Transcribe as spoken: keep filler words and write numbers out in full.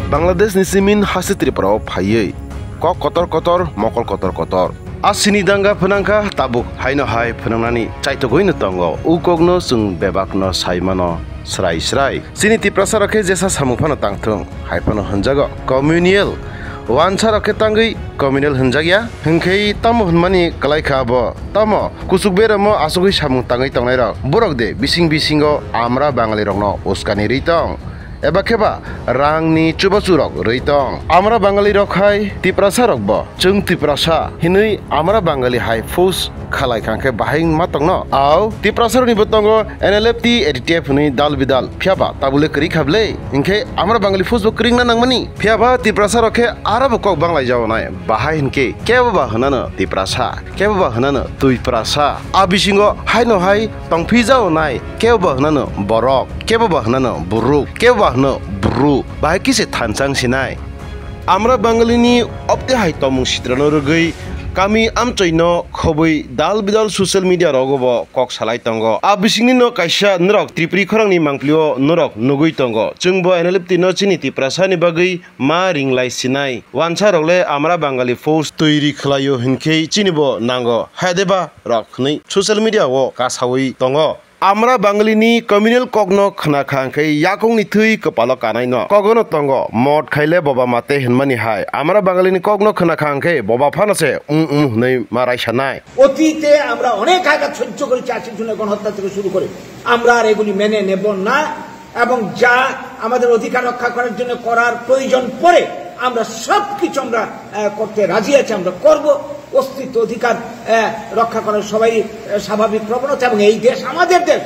Bangladesh ni simin haste Tripura o phaiwi kok kotor kotor, mokol kotor kotor. A sini danga phwnangkha, tabuk haino hai phwnangnani chaitogwino tongo. U kokno chwng bebakno saimano srai srai. Chini Tiprasa rok khe jesa samung phano tangthung hai phano hwnjago communal. Wansa rok khe tangwi communal hwnjakya. Hwnkhe tamo hwnmani kwlaikha abo? Tamo kuchuk beramo asugwi samung tangwi tongnairok? Borok de bising bisingo amra Bangali rokno uskani rwi tong? Eba kheba rangni chubachu rok rwi tong? Amra Bangali rok hai Tiprasa rokbo chwng Tiprasa hinwi amra Bangali hai force khalai kha khe bahai ma tongno? Au Tiprasa rokni bo tongo N L F T, A D T F hinwi dal bidal. Phiyaba tabule kwrwi kha ble? Hinkhe amra Bangali force bo kwrwngna nangmani? Phiyaba Tiprasa rok khe arabo kok banglai jaonai. Bahai hinkhe kebo ba hwnano Tiprasa, kebo ba hwnano Twiprasa. A bisingo haino hai tongphi jaonai, kebo ba hwnano borok, kebo ba hwnano buruk, kebo ba hwno bru. Bahai kise thanchang sinai. Amra Bangalini opte hai tongmung sitrano rwgwi kami amchoino khobwi dal bidal social media rogo bo kok salai tongo. A bisingni no kaisa norok Tripuri khorangni mangpilio norok nugwi tongo. Chwngbo N L F T no chini Tiprasani bagwi ma ringlai sinai. Wansa rok le amra Bangali force toiri khlaio hinkhe chini bo nango. Haideba rok hwnwi social media o kasawi tongo. Amra Bangalini communal kokno khna kha hwnkhe yakungni thwi kwpalo kanaino kogono tongo. Mot khaile boba mate hwnmani hai. Amra Bangalini kokno khna kha hwnkhe boba phano se um um hwnwi ma raisanai. অতীতে আমরা অনেক আঘাত সহ্য করেছি, আশির জন্য গণহত্যা থেকে শুরু করে আমরা আর এগুলি মেনে নেব না। এবং যা আমাদের অধিকার রক্ষা করার জন্য করার প্রয়োজন পড়ে, আমরা সব কিছু আমরা আহ, করতে রাজি আছি, আমরা করব। অস্তিত্ব অধিকার আহ, রক্ষা করার সবাই আহ, স্বাভাবিক প্রবণতা, এবং এই দেশ আমাদের দেশ।